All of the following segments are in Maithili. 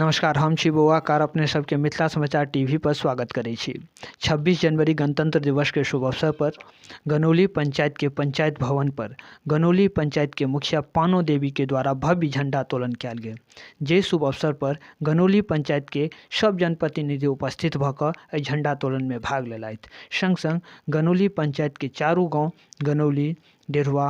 नमस्कार, हम छी बौआकार। अपने सबके मिथिला समाचार टीवी पर स्वागत करै छी। 26 जनवरी गणतंत्र दिवस के शुभ अवसर पर गनौली पंचायत के पंचायत भवन पर गनौली पंचायत के मुखिया पानो देवी के द्वारा भव्य झंडा तोलन कयल गेल। जे शुभ अवसर पर गनौली पंचायत के सब जनप्रतिनिधि उपस्थित भऽ कऽ एहि झंडा तोलन में भाग लेलथि। संग संग गनौली पंचायत के चारू गांव गनौली, डेढ़वा,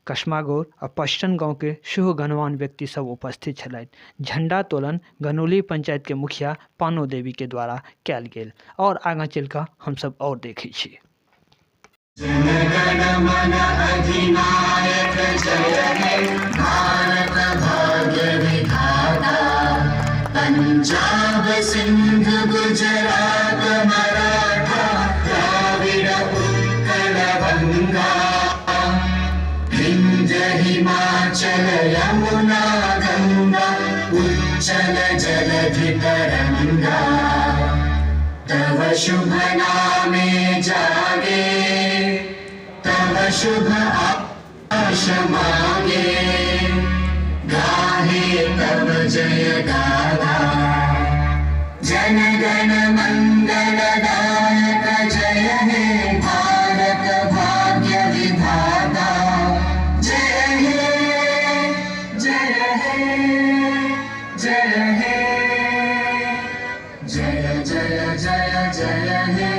कसमागौर आ पश्चन गांव के सेहो गणमान्य व्यक्ति सब उपस्थित छलथि। झंडा तोलन गनौली पंचायत के मुखिया पानो देवी के द्वारा कयल गेल। और आगाँ चलि कऽ हमसब और देखै छी। जनगण मन अधिनायक जय हे भारत भाग्य विधाता। पंजाब सिंध गुजरात मराठा द्राविड उत्कल बंगा। विंध्य हिमाचल यमुना गंगा उच्चल जलधि तरंगा। तव शुभ नामे जागे, तव शुभ आश मागे, गाहे तव जय गाथा। जन गण मंगलदायक जय हे भारत भाग्य विधाता। जय हे, जय हे, जय हे, जय जय जय जय हे।